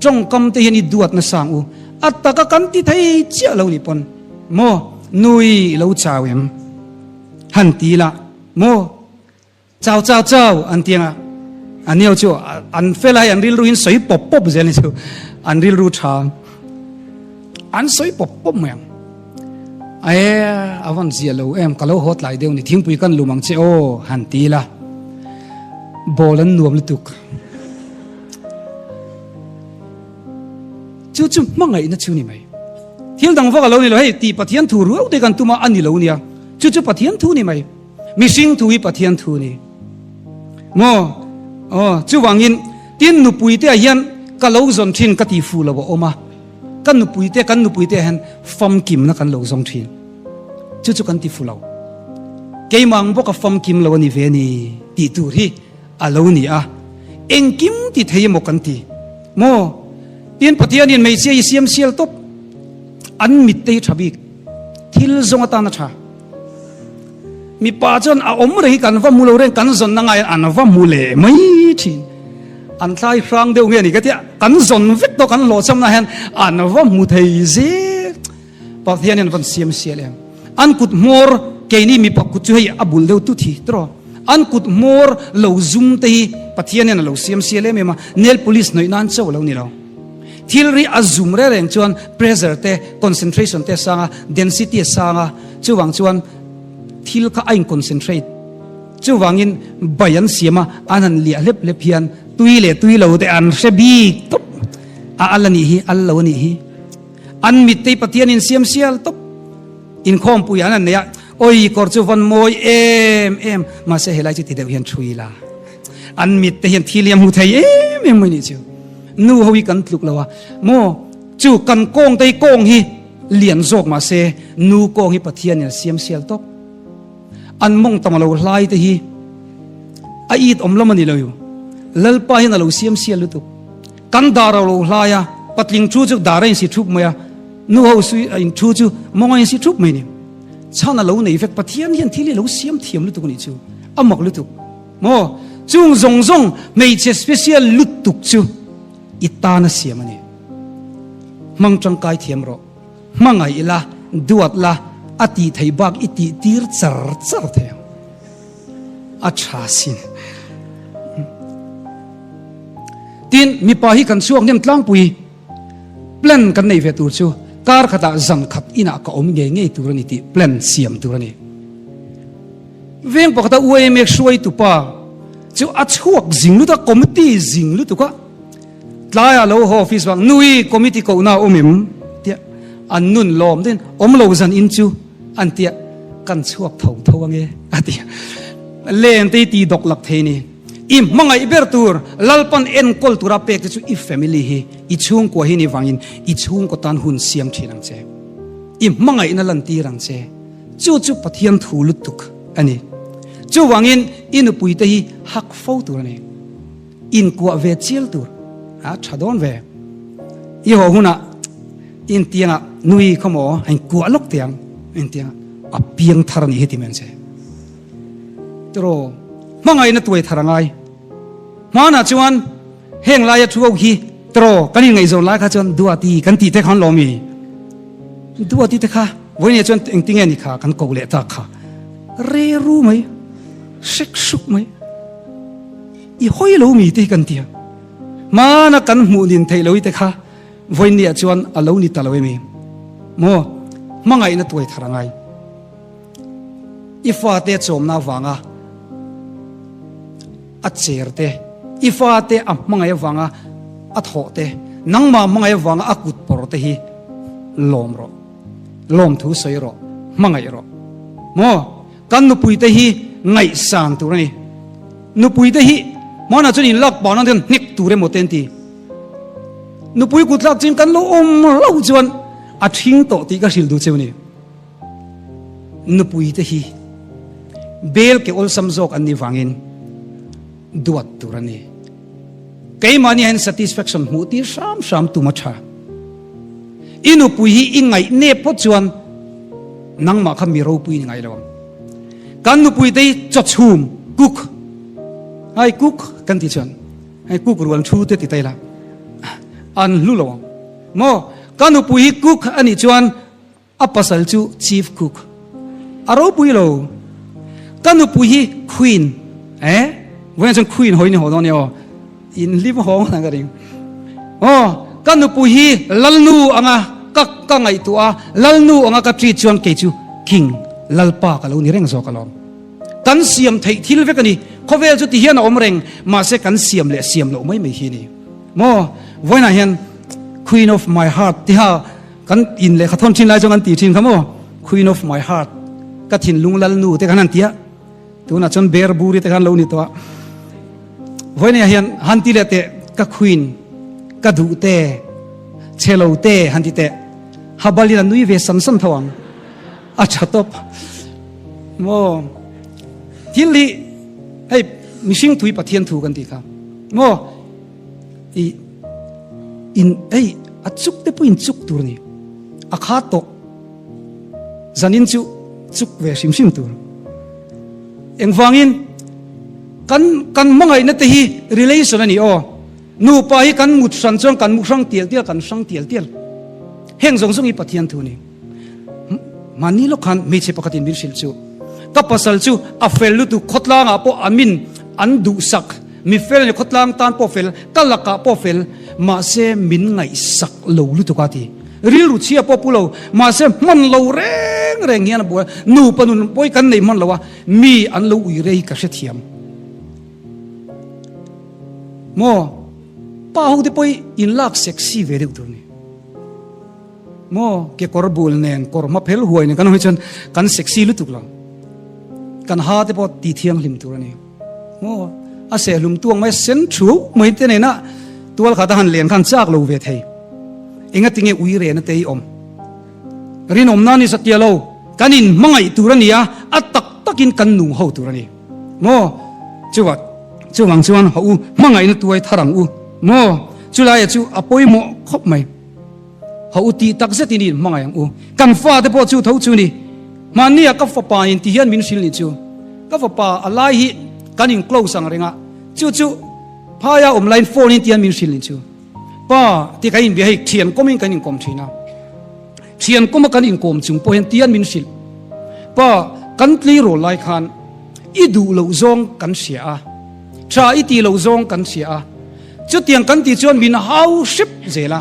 Tawngkam te hian i duat nasa ang u. A taka kan ti thei chiah lo nih pawn maw nui i lo chau em? Han ti la maw chau chau chau an ti anga a nio chu an fel a hei an rilru in sawi pawp pawp zel ni chu an rilru tha an sawi pawp pawp mai ang e a van zia lo em ka lo haw tlai deuh ni thingpui kan lum ang che aw han ti la ball an nuam lutuk Chu chu hmangaihna chu ni mai. Thil dang vak a lo ni lo, hei tih Pathian thu ruau te kan tum a, a ni lo nia. Chu chu Pathian thu ni mai. Mihring thu hi Pathian thu ni. Maw? Aw, chuvangin tin nupui te ah hian ka lo zawn thin ka ti fu lo a awm a. Ka nupui te, kan nupui te ah hian famkimna kan lo zawng thin. Chu chu kan ti fu lo. Keimah ang bawk a famkim lo a ni ve ni tih tur hi. a lo ni a. Engkim ti thei emaw kan ti maw? Tin, Pathianin hmeichhia hi siam sial tawp. An mitte hi tha bik. Thil zawng atan a tha. Mipa chuan a awm reng hi kan va hmu lo reng, kan zawnna ngaiin an va hmu leh mai thin. An thlai hrang deuh nge ni ka tia, kan zawn vek tawh kan hlawhchhamna hian an va hmu thei zel. Pathian hian van siam sial em. An kut hmawr keini mipa kut chu hei a bul deuh tut hi tiraw. An kut hmawr lo zum te hi Pathian hian a lo siam sial em em a, nail polish hnawih nan chauh a lo ni lo. Thil ri a zum reng reng chuan pressure te, concentration te a sang a, density a sang a, chuvang chuan thil kha a in concentrate. Chuvangin bai an siam a, an han liah hlep hlep hian tui leh tui lo te an hre bik tawp. A al a nih hi, al lo a nih hi. An mit te hi Pathian in siam sial tawp. Inkhawmpui an han nei a, Awi kawr chu vawn mawi em em, mahse helai chu ti deuh hian thui la. An mit te hian thil hi a hmu thei em em mai nih chu. Nu ho hi kan tluk lo a, maw chu kan kawng te hi kawng hi lian zawk mahse nu kawng hi Pathian in a siam sial tawp. An mawng tam lo hlai te hi a it awm lam a ni lo. Lalpa hian a lo siam sial lutuk. Kan dar a lo hlai a, patling thu chu dar a insi thup mai a, nu ho sui a in thu chu mawng a insi thup mai ni. Chhan a lo nei vek, Pathian hian thil hi a lo siam thiam lutuk a nih chu, a mak lutuk. Maw? Chung zawng zawng hmeichhe special lutuk chu i tan a siam a ni. Hmang tangkai thiam rawh. Hmangaih la, duat la, a tih theih bak i tih tir char char thei ang. A tha sin. Tin, mipa hi kan chhuak hnem tlangpui. Plan kan nei ve tur chu kar khatah zan khat inah ka awm ngei ngei tur a ni tih plan siam tur a ni. Veng pakhata UAMA hruaitu pa chu a chhuak zing lutuk a, committee zing lutuk a, tlaiah lo haw office vang nui committee kohna a awm em tia an nun lawm din awm lo zan in chu an tia kan chhuak tho tho ange a ti len te ti dawk lak thei ni i hmangaih ber tur lalpan enkawl tura pek te chu i family hi i chhungkua hi ni vangin i chhungkaw tan hun siam thin ang che i hmangaihna lan tir ang che Chu chu Pathian thu lutuk a ni. Chuvangin i nupuite hi hak fo tur a ni. Inkuah ve chial tur a tha dawn ve. I haw hunah intiangah nui khaw maw a inkuah lawk teh ang. Intiangah a piang thar a nih hi ti mai ang che. Tiraw hmangaihna tuai thar a ngai. Hmanah chuan heng laia thu ho hi tiraw kan inngaihzawn lai kha chuan Duati kan tih te khan lawm i? Duati te kha vawinia chuan engtinge ni kha kan koh leh tak kha re ru mai, hrek hruk mai, i hawi lo mi te hi kan ti a. Hmana kan hmuh nin theih lo i te kha vawinia chuan a lo ni ta lo em i? Maw hmangaihna tuai thar a ngai. I fate chawmna avanga a cher te, i fate a hmangaih avanga a thawh te, nangmah hmangaih avanga a kut pawr te hi lawm rawh, lawmthu sawi rawh, hmangaih rawh. Maw? Kan nupuite hi ngaihsan tur a ni. Nupuite hi hmanah chuan inlak pah nan hian hnek tur emaw te an ti. Nupui kutlak chin kan lo awm hlauh chuan a ṭhing tawh tih ka hrilh duh cheu a ni. Nupui te hi bel ke awlsam zawk an nih vangin duat tur a ni. Keimahni hian satisfaction hmuh tir hram hram tum a tha. I nupui hi i ngaih nep phawt chuan nangmah kha mi ropui ni ngai lo ang. Kan nupui te hi chawchhum, cook, hai cook kan tih chuan hei cook rual thu te ti ta ila an hlu lo ang. Maw? Ka nupui hi cook a nih chuan A pasal chu Chief Cook. A ropui lo. Ka nupui hi Queen. Eh? Vawiin chuan Queen hawi ni haw dawn nia aw. In hlim hawng ang ka ring. Aw, ka nupui hi Lalnu anga ka ka ngaihtuah a, Lalnu anga ka treat chuan kei chu King, Lalpa ka lo ni reng zawk alawm. Kan siam theih thil vek a ni. Khawvel chu ti hian a awm reng, mahse kan siam leh siam loh mai mai hi a ni. Maw? Vawiinah hian Queen of my heart tiha Kan in lehkha thawn thin lai chuan kan ti thin kha maw, Queen of my heart, ka thinlung lalnu te khan han ti a, tunah chuan bear buri te khan lo ni tawh a. Vawinia hian han ti leh teh, ka queen, ka duh te, chhe lo te han ti teh, Habalin a nui ve sam sam tho ang, a tha tawp maw. Thil hi hei. Mihring thu hi Pathian thu kan tih kha. Maw? I in ei a chuk te pawh in chuk tur ni. A kha tawh. Zanin chu chuk ve hrim hrim tur. Engvangin kan kan hmangaihna te hi relation a ni aw. Nupa hi kan mut hran chuan kan mu hrang tial tial kan hrang tial tial. Heng zawng zawng hi Pathian thu a ni. Mahni lawk khan hmeichhe pakhatin min hrilh chu ka pasal chu a fel lutuk khawtlangah pawh a min an duhsak mi fel a ni khawtlang tan pawh fel ka lakah pawh fel mahse min ngaihsak lo lutuk a ti rilru chhia pawh pu lo mahse hman lo reng reng hian a buai nupa nun pawi kan nei hman lo a mi an lo ui rei ka hrethiam maw pa ho te pawh in lak sexy ve deuh tur ni. Maw kekawr bul nen kawr hma phel huai nen kan awm hi chuan kan sexy lutuk lo. Kan ha te pawh ti thianghlim tur a ni. Maw a sehlum tuang mai sen thu mai te nena tual khat a han len khan chak lo ve thei. Enga tinge ui rena te hi awm. Rinawmna ni satia lo kan in hmangaih tur a ni a, a tak takin kan nung ho tur a ni. Maw chuva chuvang chuan ha u hmangaihna tuai thar ang u. Maw chulaia chu a pawimawh khawp mai. Ha u tih tak zetin i inhmangaih ang u. Kan fate pawh chu tho chu ni. Mahnia ka fapa in ti hian min hrilh ni chu. Ka fapa a lai hi kan in close ang reng a, chu chu phaia awm laiin phone in ti hian min hrilh ni chu. Pa ti kan inbia hei thian kawmin kan inkawm thin a. Thian kawma kan inkawm chung pawh hian ti hian min hrilh. Pa kan tleirawl lai khan i duh loh zawng kan hria a, tha i tih loh zawng kan hria a, Chutiang kan tih chuan min hau hrep zel a,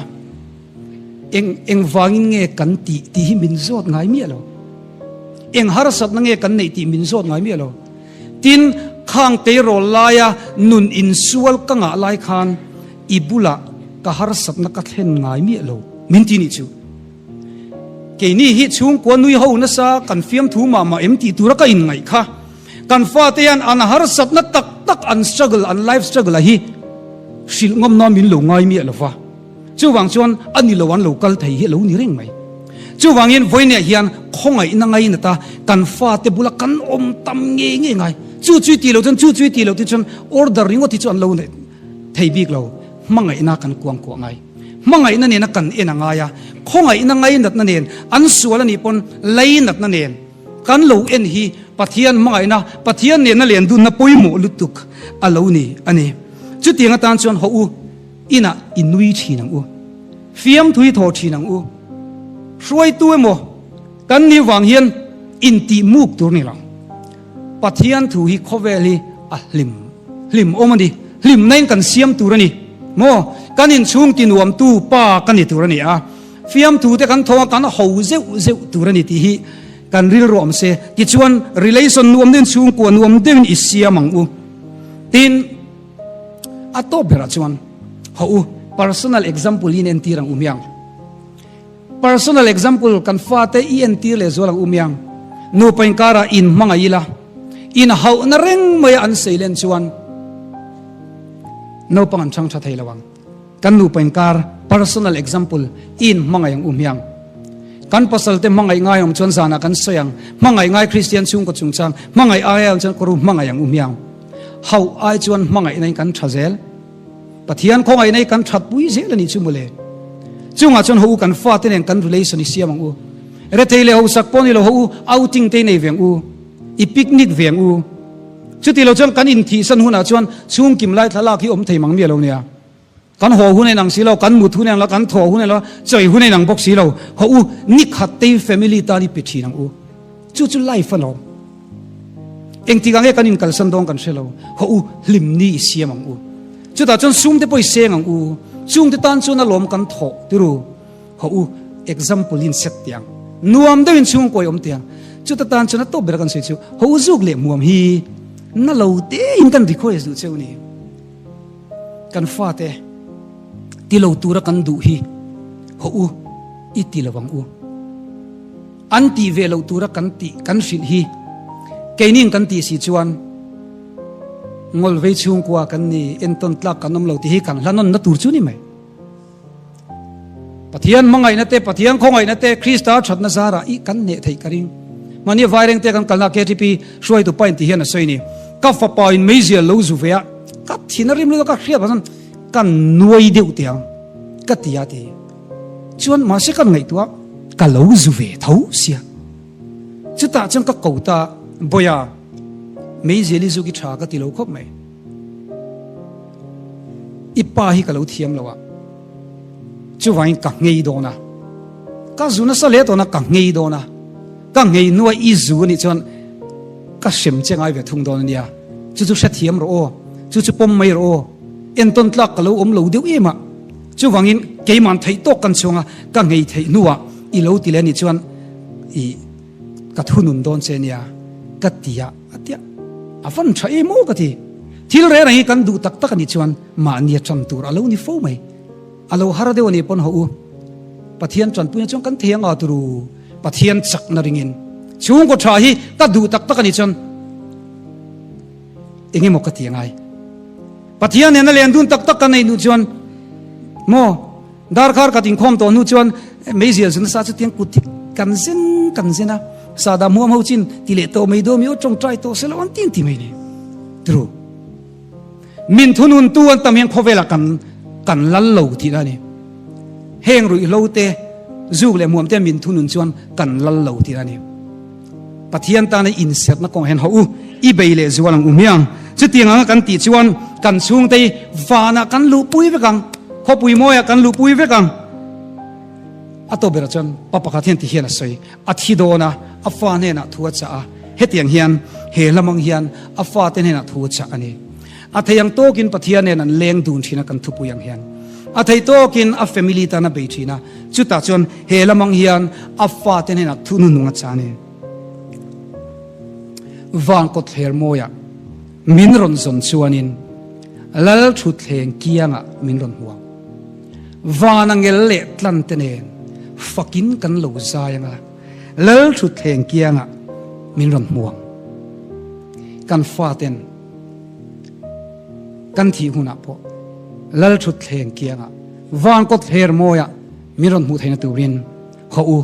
eng eng vangin nge kan tih tih hi min zawt ngai miah lo. Eng harsatna nge kan neih tih min zawt ngai miah lo. Tin, khang teirawl laia nun insual ka ngah lai khan i bulah ka harsatna ka thlen ngai miah lo min ti nih chu. Keini hi chhungkua nui ho nasa kan fiamthu mah mah em tih tura ka inngaih kha. Kan fate hian an harsatna tak tak an struggle, an life struggle a hi hrilh ngawm nan min lo ngai miah lo va. Chuvang chuan a ni lo an lo kal thei hi a lo ni reng mai. Chuvangin vawiinah hian khawngaihna ngainata kan fate bula kan awm tam nge nge ngai. Chu chui tih lo chuan chu chui tih lo te chuan order ringawt hi chu an lo neih thei bik lo. Hmangaihna kan kuangkuah ngai. Hmangaihna nena kan en a ngai a, khawngaihna ngainatna nen an sual a nih pawn leinatna nen. Kan lo en hi Pathian hmangaihna, Pathian nena len dunna pawimawh lutuk a lo ni a ni. Chutiang atan chuan haw u, inah i nui thin ang u. Fiamthu i thaw thin ang u. Hruaitu emaw kan nih vang hian intih muk tur ni lo. Pathian thu hi khawvel hi a hlim hlim awm a ni. Hlimna in kan siam tur a ni maw? Kan inchhung tinuamtu pa ka ni tur a ni a. Fiamthu te kan thaw a, kan ho zeuh zeuh tur a ni tih hi kan rilru awm se. Tichuan relation nuam deuhin chhungkua nuam deuhin i siam ang u. Tin, a tawp berah chuan haw u, personal example hi in entir ang u miang. Personal example kan fate i entir leh zual ang u miang. Nupa inkarah in hmangaih ila, inhauhna reng maia an seilen chuan naupang an chhang tha thei lo ang. Kan nupa inkar personal example i in hmangaih ang u hmiang. Kan pasal te hmangaih ngai awm chuan zanah kan sawi ang, hmangaih ngai Kristian chhungkaw chungchang, hmangaih ai awm chuan kawru hmangaih ang u hmiang. Hauh ai chuan hmangaihna in kan tha zel. Pathian khawngaihna hi kan that pui zel a nih chu mawle. Chungah chuan ho u kan fate nen kan relation i siam ang u. Rethei leh hosak pawh ni lo ho u outing te i nei ve ang u, i picnic ve ang u. Chuti lo chuan kan inthihsan hunah chuan chhungkim lai thlalak hi awm thei mang miah lo nia. Kan haw hun a inang si lo, kan mut hun a inang lo, kan thaw hun a inang lo, chawi hun a inang bawk si lo. Haw u, ni khat te family tan i pe thin ang u. Chu chu life a lawm. Engtik ang nge kan inkalsan dawn kan hre lo. Haw u, hlim ni i siam ang u. Chutah chuan sum te pawh i seng ang u. Chung te tan chuan a lawm kan thawh tiru. Haw u, example in set tiang. Nuam deuhin chhungkawi awm tiang. Chuta tan chuan a tawp ber kan sawi chu, haw u zuk leh hmuam hi na lo tein kan request duh cheu ni. Kan fate ti lo tura kan duh hi haw u i ti lo ang u. An tih ve loh tura kan tih kan hrilh hi keinin kan tih si chuan ngawlvei chhungkua kan ni entawn tlak kan awm lo tih hi kan hla nawnna tur chu ni mai. Pathian hmangaihna te, Pathian khawngaihna te, Krista thatna zarah i kan hneh theih ka ring. Mahni Vairengte kan kalna KTP hruaitu pa in ti hian a sawi ni. Ka fapa in meizial lo zu ve a, ka thin a rim lutuk a, ka hriat vang chuan ka nuai deuh teh ang ka ti a ti. Chuan mahse ka ngaihtuah ka lo zu ve tho sia. Chutah chuan ka ko ta, Bawia, meizial i zuk i tha ka ti lo khawp mai. I pa hi ka lo thiam lo a, chuvangin ka nghei dawn a. Ka zu nasa hle tawn a, ka nghei dawn a. Ka nghei hnuai i zu anih chuan ka hrem che ngai ve thung dawn ania, chu chu hrethiam rawh aw, chu chu pawm mai rawh aw, entawn tlak ka lo awm lo deuh em a, chuvangin keiman theih tawk kan chhuang a, ka nghei theih hnuah i lo ti leh anih chuan i ka thunun dawn che ania ka ti a, a tia a van tha em aw ka ti. Thil reng reng hi kan duh tak tak anih chuan mahni a tan tur a lo ni fo mai. A lo har deuh a nih pawn haw u. Pathian tanpuina chuan kan thei anga turu Pathian chakna ringin chhungkaw tha hi ka duh tak tak a nih chuan eng emaw ka ti angai. Pathian nena len dun tak tak ka neih hnu chuan maw darkar khat inkhawm tawh hnu chuan meizial zun nasa chu tiang kut hi kan zen kan zen a sahdah hmuam ho chin ti leh tawh mai dawn mi aw tawngtai tawh se lo an ti an ti mai ni turu. Min thununtu an tam hian khawvelah kan kan lal lo tihna a ni. Heng ruihhlo te, zuk leh hmuam te min thunun chuan kan lal lo tihna a ni. Pathian tana inserhna kawngah hian hauh u, i bei leh zual ang u hmiang. Chutiang anga kan tih chuan kan chhungte hi vanah kan luhpui vek ang, khawpui mawiah kan luhpui vek ang. A tawp berah chuan pa pakhat hian ti hian a sawi, a thi dawn a, a fa hnenah thu a chah a, hetiang hian he hlamang hian a fate hnenah thu a chah a ni. A thei ang tawkin Pathian nen an leng dun thin a kan thupui ang hian. A thei tawkin a family tan a bei thin a, chutah chuan he lamang hian a fate hnenah thu hnuhnung a chah a ni. Van kawtthler mawiah min rawn zawn chuanin Lal thutthleng kiangah min rawn hmuang. Van a ngel leh tlan te nen fakin kan lo zai anga Lal thutthleng kiangah min rawn hmu ang. Kan faten kan thih hunah pawh Lal thutthleng kiangah van kawtthler mawiah min rawn hmuh theihna turin haw u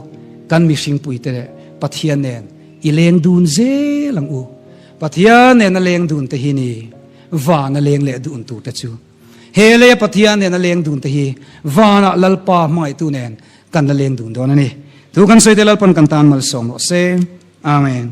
kan mihringpuite leh Pathian nen i leng dun zel ang u. Pathian nen a leng dun te hi ni van a leng leh dun tur te chu. He leia Pathian nen a leng dun te hi vanah Lalpa hmangaihtu nen kan la leng dun dawn a ni. Thu kan sawi te Lalpan kan tan malsawm rawh se. Amen.